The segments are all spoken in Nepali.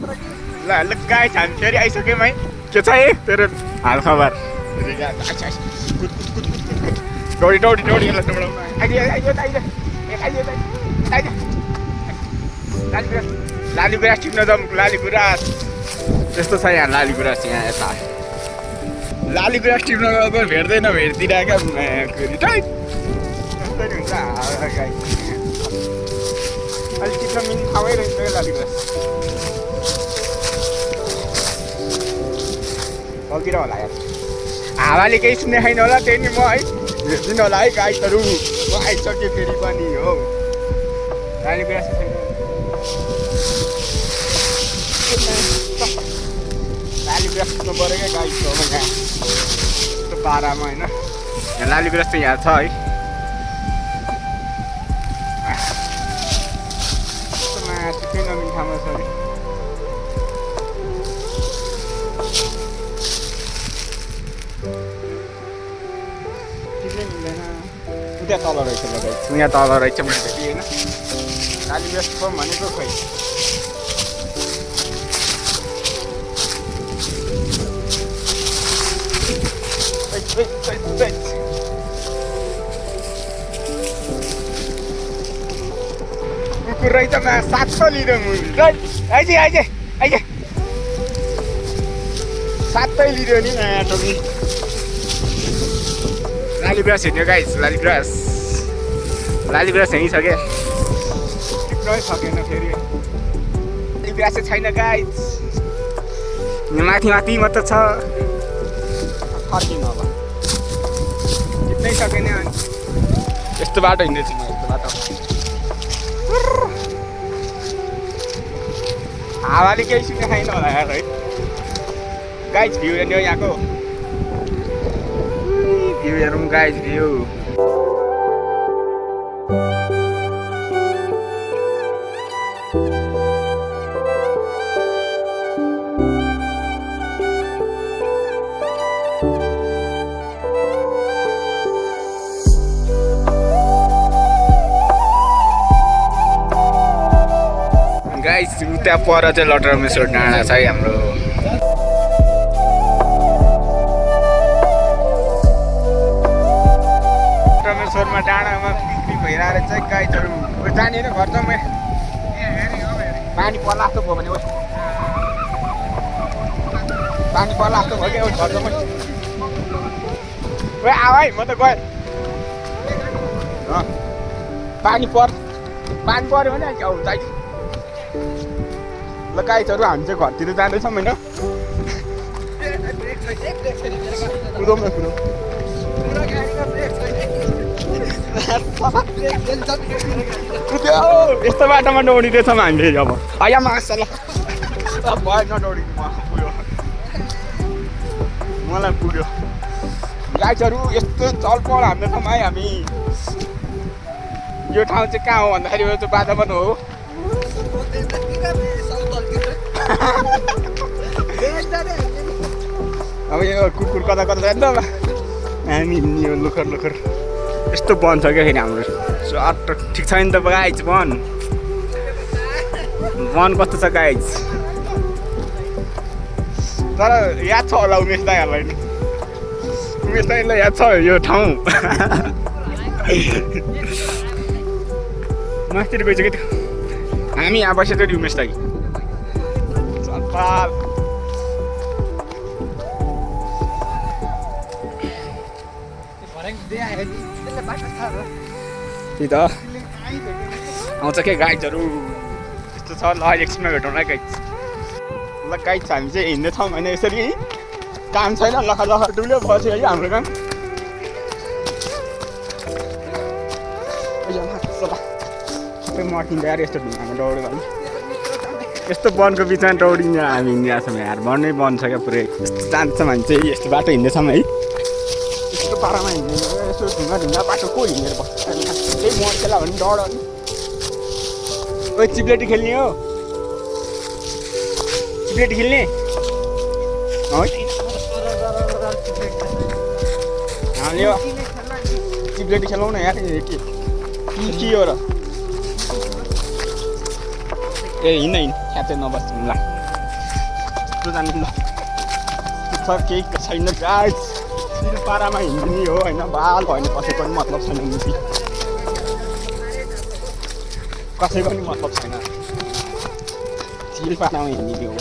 ल गाइस हामी फेरि आइसक्यौँ है के छ है तेरो हाल खबर दौडी दौडी दौडी लाली गुराँस टिप्न जाउँ लाली गुराँस त्यस्तो छ यहाँ लाली गुराँस यहाँ यता लाली गुराँस टिप्न गएको भेट्दैन भेटिरहेको हुन्छ अलिक टिप्न मिल्ने ठाउँै रहेछ लाली गुराँस गल्तिर होला यार हावाले केही सुन्ने छैन होला त्यही नि म है भेट्दिनँ होला है गाइसहरू म आइसकेँ फेरि पनि हो लाली गुराँस छैन लाली गुराँस टिप्नु पऱ्यो क्या गाइस हो यहाँ यस्तो पारामा होइन यहाँ लाली गुराँस चाहिँ यहाँ छ है यस्तो मासु केही नमिल्ने ठाउँमा छ अरे त्यहाँ तल रहेछ लगाइ यहाँ तल रहेछ मैले भेटेँ होइन लाली गुराँस टिपौँ भनेको खोइ कुकुर रहेछ मा 700 लिँदो आइज आइज आइज 700 लिँदो नि टोकी लाली गुराँस हेर्ने गाइस लाली गुराँस हिँडिसक्यो टिप्नै सकेन फेरि लाली गुराँस चाहिँ छैन गाइस माथि माथि मात्र छ फर्किनु अब टिप्नै सकेन अनि यस्तो बाटो हिँड्दैछु म यस्तो बाटो हावाले केही सुन्ने छैन होला यार है गाइस भ्यू हेर्ने हो यहाँको भ्यू हेरौँ गाइस भ्यू गाइस उता पर चाहिँ लटरमेश्वर डाँडा छ है हाम्रो लटरमेश्वरमा डाँडामा पिकनिक भइरहेको चाहिँ गाइसहरू जाने नै घर जाउँ पानी पर्ला जस्तो भयो भने पानी पर्ला जस्तो भयो क्या घर जाउँ आऊ है म त गएँ पानी पऱ्यो भने आऊ जाइ ल गाइसहरू हामी चाहिँ घरतिर जाँदैछौँ होइन कुदौँ न कुदौँ कुद्यो यस्तो बाटोमा दौडिँदैछौँ हामीले अब आया मास ल भएन नदौडिनु पुग्यो मलाई पुग्यो गाइसहरू यस्तो चलपल हाम्रो ठाउँमा है हामी यो ठाउँ चाहिँ कहाँ हो भन्दाखेरि यो चाहिँ बाटामा हो अब यो कुकुर कता कता जान्छ हामी हिँड्ने हो लुखर लुखर यस्तो बन छ क्या फेरि हाम्रो चट्ट ठिक छैन त गाइज बन कस्तो छ गाइज तर याद छ होला उमेश दाईहरूलाई नि उमेश दाईलाई याद छ यो ठाउँ मास्तिर गइसक्यो त्यो हामी यहाँ बसेको थियो उमेश दाई त्यही त आउँछ क्या गाइडहरू यस्तो छ ल एकछिनमा भेटौँ ल गाइड ल गाइड हामी चाहिँ हिँड्दैछौँ होइन यसरी काम छैन लखर लखर डुल्यो बस्यो है हाम्रो काम मटिन्छ यार यस्तो ढुङ्गामा दौड्यो भने यस्तो वनको बिचमा दौडिन्छ हामी हिँडिरहेको छौँ यार वनै बन छ क्या पुरै यस्तो जान्छौँ हामी चाहिँ यस्तो बाटो हिँड्दैछौँ है यस्तो पारामा हिँड्दैन यसो ढुङ्गा बाटो को हिँडेर बस्छ त्यही मर्केला भने डर नि ओ चिप्लेटी खेल्ने हो चिप्लेटी खेल्ने हामीले चिप्लेटी खेलाउँ न यार के हो र ए हिँड ख्याचै नबस्छौँ ल यस्तो जाने ल छ केही छैन गाइस सिलपारामा हिँड्ने हो होइन बाल होइन कसैको पनि मतलब छैन मुसी कसैको पनि मतलब छैन सिलपारामा हिँड्ने हो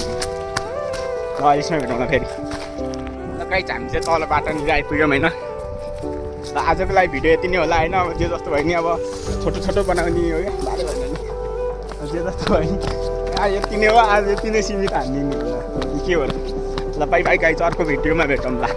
ल यसमा भेटौँला फेरि ल गाइस हामी चाहिँ तल बाटोनिर आइपुग्यौँ होइन ल आजको लागि भिडियो यति नै होला होइन अब जे जस्तो भयो नि अब छोटो छोटो बनाउने हो क्या बाटो भएन नि जे जस्तो भयो नि यति नै हो आज यति नै सीमित हानिदिने होला के हो ल बाई बाई गाइस अर्को भिडियोमा भेटौँला